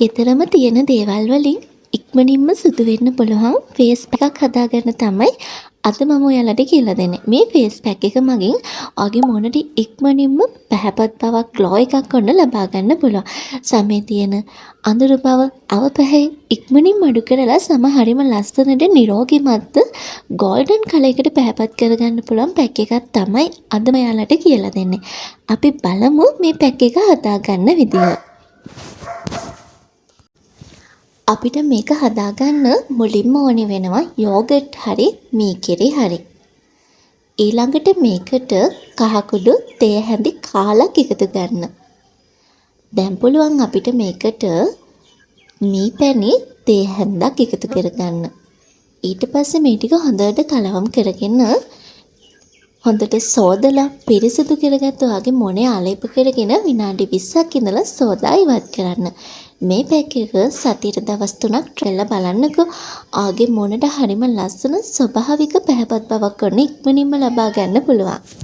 ගෙදරම තියෙන දේවල් වලින් ඉක්මනින්ම සුදු වෙන්න පුළුවන් ෆේස් පැක් එකක් හදාගන්න තමයි අද මම ඔයාලට කියලා දෙන්නේ. මේ ෆේස් පැක් එක මගින් ඔයාගේ මූණට ඉක්මනින්ම පැහැපත් බවක්, ග්ලෝ එකක් ඔන්න ලබා ගන්න පුළුවන්. සමේ තියෙන අඳුරු බව, අවපැහැ ඉක්මනින්ම අඩු කරලා සම හරිම ලස්සනට නිරෝගිමත්ව ගෝල්ඩන් කලර් එකට පැහැපත් කරගන්න පුළුවන් පැක් එකක් තමයි අද ඔයාලට කියලා දෙන්නේ. අපි බලමු මේ පැක් එක හදාගන්න විදිය. අපිට මේක හදාගන්න මුලින්ම ඕනි වෙනවා යෝගට් හරි මීකිරි හරි. ඊළඟට මේකට කහ කුඩු තේ හැඳි කාලක් එකතු ගන්න. දැන් පුළුවන් අපිට මේකට මී පැණි තේ හැන්දක් එකතු කරගන්න. ඊට පස්සේ මේ ටික හොඳට කලවම් කරගෙන හොඳට සෝදලා පිරිසිදු කරගත්ත ඔයාගේ මොණේ ආලේප කරගෙන විනාඩි 20ක් ඉඳලා සෝදා ඉවත් කරන්න. මේ පැක් එක සතියට දවස් 3ක් කරලා බලන්නකෝ. ඔයාගේ මූණට හරිම ලස්සන ස්වභාවික පැහැපත් බවක් ඔන්න ඉක්මනින්ම ලබා ගන්න පුළුවන්.